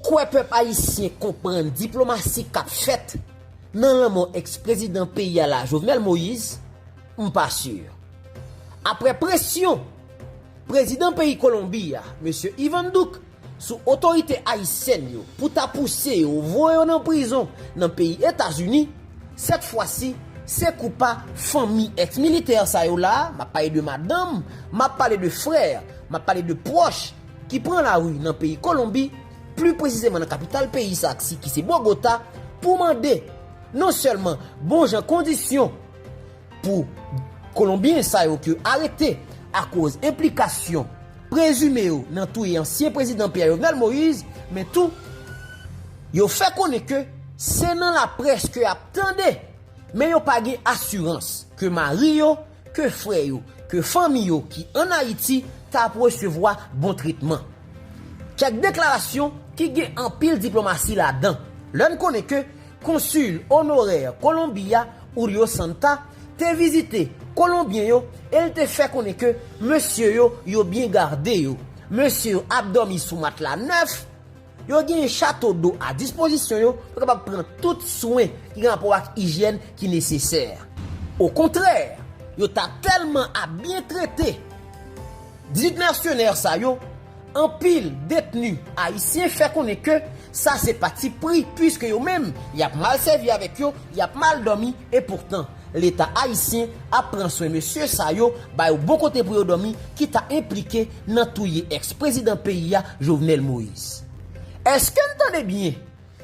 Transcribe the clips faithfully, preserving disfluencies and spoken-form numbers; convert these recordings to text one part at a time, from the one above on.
Kwè pèp ayisyen konprann diplomasi k ap fèt nan lanmò èks prezidan peyi a la, Jovenel Moïse? M pa si. Apre presyon prezidan peyi Kolonbi a, mesye Iván Duque, sou otorite ayisyèn yo pou ta pouse yo voye yo nan prizon nan peyi Etazini, sèt fwa si, se kou pa fanmi èks militè sa yo la, m ap pale de madanm, m ap pale de frè, m ap pale de pwòch ki pran lari nan peyi Kolonbi, pli presizeman nan kapital peyi sa ki se Bogota, pou mande non sèlman bon jan kondisyon pou Kolonbyen sa yo ke arete akoz enplikasyon prezime yo nan touye ansyen prezidan peyi a Jovenel Moïse, men tou, yo fè konnen ke se nan laprès ke y ap tande, men yo pa gen asirans ke mari yo, ke frè yo, ke fanmi yo ki ann Ayiti ta ap resevwa bon tretman. Kèk deklarasyon ki gen anpil diplomasi ladan. Lè n konnen ke konsil onorè Kolonbi a, Julio Santa, te vizite Kolonbyen yo e l te fè konnen ke mesye yo, yo byen gade yo. Mesye yo ap dòmi sou matla nèf, yo gen chato do a dispozisyon yo, yo kapab pran tout swen ki gen rapò ak ijyèn ki nesesè. Okontrè, yo ta tèlman ap byen trete dizuit mèsenè sa yo, anpil detni ayisyen fè konnen ke sa se pati pri, piske yo menm, y ap mal sèvi avèk yo, y ap mal dòmi, e poutan, Leta ayisyen ap pran swen mesye sa yo, ba yo bon kote pou yo dòmi, ki ta enplike nan touye èks prezidan peyi a, Jovenel Moïse. Èske n tande byen?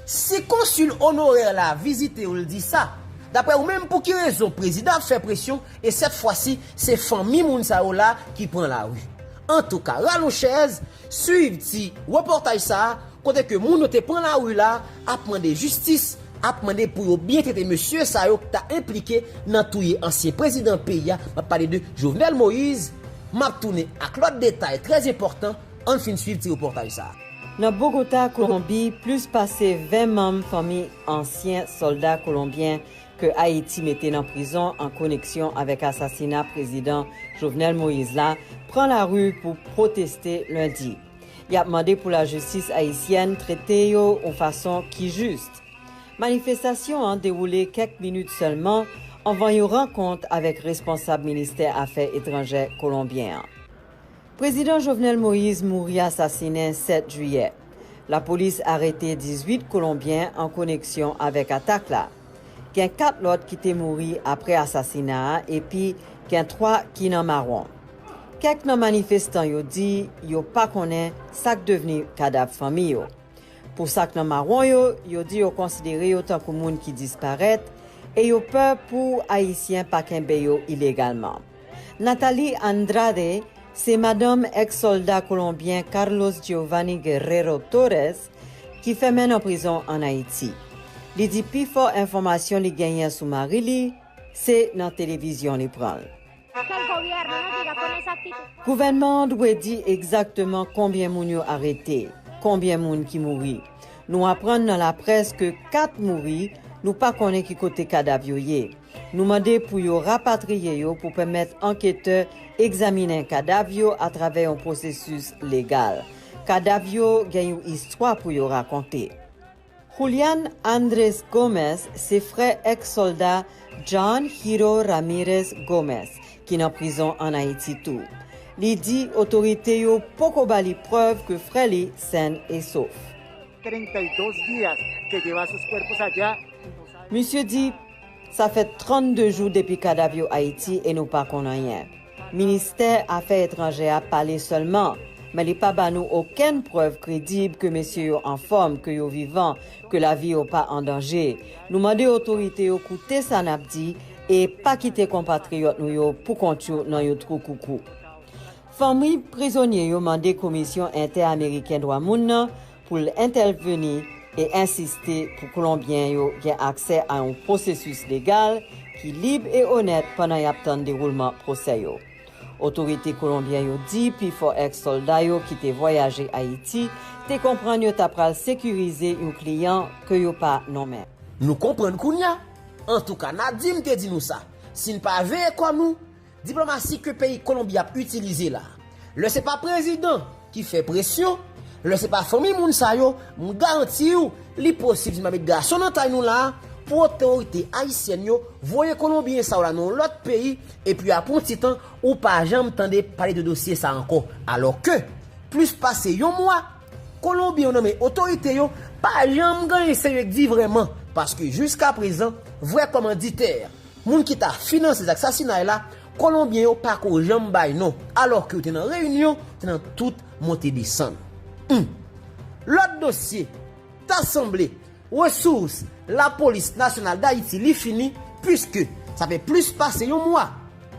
Si konsil onorè la vizite yo, l di sa, daprè ou menm, pou ki rezon prezidan ap fè presyon e sèt fwa si, se fanmi moun sa yo la ki pran lari? Antouka, rale yon chèz, swiv ti repòtaj sa a, kote ke moun yo te pran lari la ap mande jistis, ap mande pou yo byen trete mesye sa yo ki ta enplike nan touye ansyen prezidan peyi a, m ap pale de Jovenel Moïse. M ap tounen ak lòt detay trè enpòtan, ann fin swiv ti repòtaj sa a. Nan Bogota, Kolonbi, plis pase ven manm fanmi ansyen sòlda kolonbyen ke Ayiti mete nan prizon an koneksyon avèk asasina prezidan Jovenel Moïse la pran lari pou pwoteste lendi. Y ap mande pou lajistis ayisyèn trete yo yon fason ki jis. Manifestasyon an dewoule kèk minit sèlman anvan yon rankont avèk responsab ministè afè etranjè kolonbyen an. Prezidan Jovenel Moïse mouri asasinen sèt jiyè. Lapolis arete dizuit Kolonbyen an koneksyon avèk atak la. Gen kat lòt ki te mouri apre asasina a epi gen twa ki nan mawon. Kèk nan manifestan yo di yo pa konnen sa k devni kadav fanmi yo. Pou sa k nan mawon yo, yo di yo konsidere yo tankou moun ki disparèt e yo pè pou Ayisyen pa kenbe yo ilegalman. Nathalie Andrade se madanm èks sòlda kolonbyen Carlos Giovanni Guerrero Torres ki fèmen nan prizon ann Ayiti. Li di pifò enfòmasyon li genyen sou mari li se nan televizyon li pran l. Gouvènman an dwe di egzakteman konbyen moun yo arete, konbyen moun ki mouri. Nou aprann nan laprès ke kat mouri, nou pa konnen ki kote kadav yo ye. Nou mande pou yo rapatriye yo pou pèmèt anketè egzaminen kadav yo atravè yon pwosesis legal. Kadav yo gen yon istwa pou yo rakonte. Julian Andres Gomez se frè èks sòlda John Hiro Ramirez Gomez, ki nan prizon ann Ayiti tou. Li di otorite yo poko ba li prèv ke frè li sèn e sof. Treinta y dos días que lleva sus cuerpos allá. Misye di, sa fè trannde jou depi kadav yo Ayiti e nou pa konn anyen. Ministè Afè Etranjè a pale sèlman, men li pa ba nou okenn prèv kredib ke mesye yo anfòm, ke yo vivan, ke lavi yo pa an danje. Nou mande otorite yo koute sa n ap di e pa kite konpatriyòt nou yo pou kont yo nan yon twou koukou. Fanmi prizonye yo mande Komisyon Entè-Ameriken Dwa Moun nan pou l entèveni e ensiste pou Kolonbyen yo gen aksè a yon pwosesis legal ki lib e onèt pandan y ap tann dewoulman pwosè yo. Otorite kolonbyen yo di pifò èks sòlda yo ki te vwayaje Ayiti te konprann yo ta pral sekirize yon kliyan ke yo pa nonmen. Nou konprann kounye a. Antouka, Nadim te di nou sa. Si n pa veye kò nou, diplomasi ke peyi Kolonbi ap itilize la, lè se pa prezidan ki fè presyon, Lè se pa fanmi moun sa yo, m garanti w, li posib si n pa met gason nan tay nou la a, pou otorite ayisyèn yo voye Kolonbyen sa yo la nan yon lòt peyi, epi apre yon ti tan, ou pa janm tande pale de dosye sa a ankò. Alòske, plis pase yon mwa, Kolonbyen yo nan men otorite yo pa janm gen anyen serye k di vrèman, paske jiskaprezan, vrè kòmanditè, moun ki ta finanse zak sasinay la, Kolonbyen yo pako janm bay non, alòske yo te nan reyinyon, te nan tout monte desann. Hum. Lòt dosye, ta sanble, resous Lapolis Nasyonal Dayiti li fini, piske sa fè plis pase yon mwa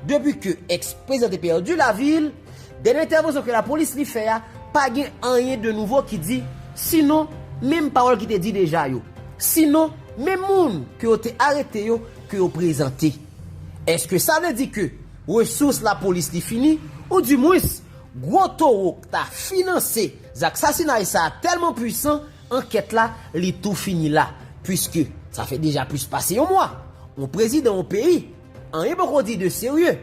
depi ke èks prezidan te pèdi lavi l. Dènye entèvansyon ke lapolis li fè a, pa gen anyen de nouvo ki di, sinon menm pawòl ki te di deja yo, sinon menm moun ke yo te arete yo, ke yo prezante. Èske sa vle di ke resous lapolis li fini, oudimwens gwo towo k ta finanse zak sasinay sa a tèlman pwisan, ankèt la, li tou fini la, piske sa fè deja plis pase yon mwa yon prezidan yon peyi, anyen poko di de serye.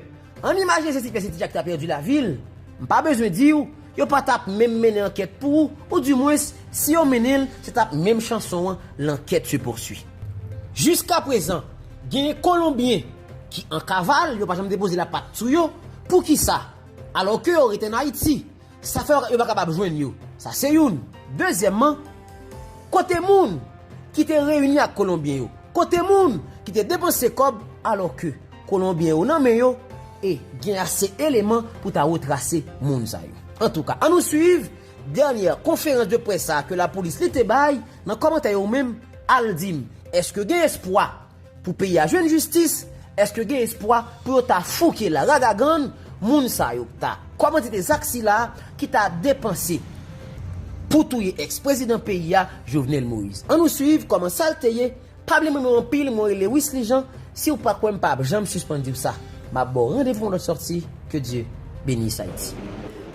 Ann imajine se ti pè se ti dja ki ta pèdi lavi l. M pa bezwen di w, yo pa t ap menm mennen ankèt pou ou, oudimwens, si yo mennen l, se t ap menm chanson an, l'enquête se poursuit. Jiskaprezan, genyen Kolonbyen ki an kaval, yo pa janm depoze lapat sou yo. Poukisa? Alòske yo rete ann Ayiti. Sa fè yo pa kapab jwenn yo. Sa se youn. Dezyèmman, kote moun ki te reyini ak Kolonbyen yo? Kote moun ki te depanse kòb alòske Kolonbyen yo nan men yo e gen ase eleman pou ta retrase moun sa yo? Antouka, ann nou swiv dènyè konferans de près sa a ke lapolis li te bay. Nan kòmantè yo menm, al di m, èske gen espwa pou peyi a jwenn jistis? Èske gen espwa pou yo ta fouke la ragagann moun sa yo k ta kòmandite zak sila a ki ta depanse pou touye èks prezidan peyi a, Jovenel Moïse? Ann nou swiv kòman sa l te ye. Pa bliye m renmen w anpil, mwen rele Wisly Jean. Si w pa kwè m, pa ap janm sispann di w sa. M ap ba w randevou yon lòt sòti. Que Dieu bénisse Haïti.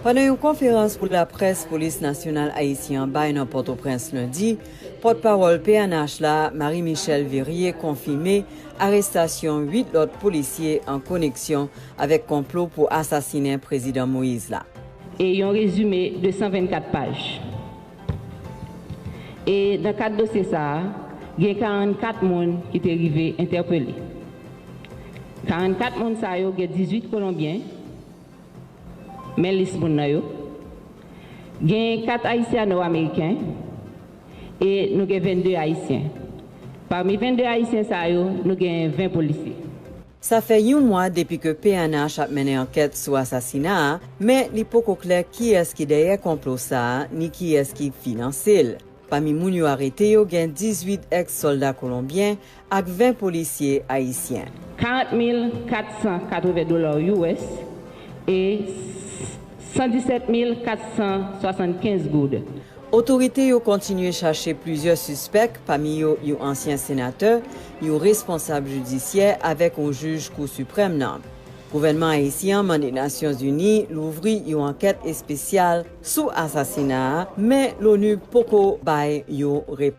Pandan yon konferans pou laprès Polis Nasyonal Ayisyen an bay nan Pòtoprens lendi, pòtpawòl P N H la, Marie Michelle Verrier, konfime arestasyon uit lòt polisye an koneksyon avèk konplo pou asasinen Prezidan Moïse la. E yon rezime de san vennkat paj. E nan kad dosye sa a, gen karannkat moun ki te rive entèpele. Karannkat moun sa yo gen dizuit Kolonbyen, men lis moun nan yo. Gen kat Ayisyano-Ameriken e nou gen vennde Ayisyen. Pami vennde Ayisyen sa yo, nou gen ven polisye. Sa fè yon mwa depi ke P N H ap mennen ankèt sou asasina a, men li poko klè kiyès ki dèyè konplo sa a, ni kiyès ki finanse l. Pami moun yo arete yo, gen dizuit èks sòlda kolonbyen ak ven polisye ayisyen. Karant mil kat san katreven dola U S e san disèt mil kat san swasannkenz goud. Otorite yo kontinye chache plizyè sispèk, pami yo yon ansyen senatè, yon responsab jidisyè avèk yon jij Kou Siprèm nan. Gouvènman ayisyen an mande Nasyonzini louvri yon ankèt espesyal sou asasina a, men Loni poko bay yon rep-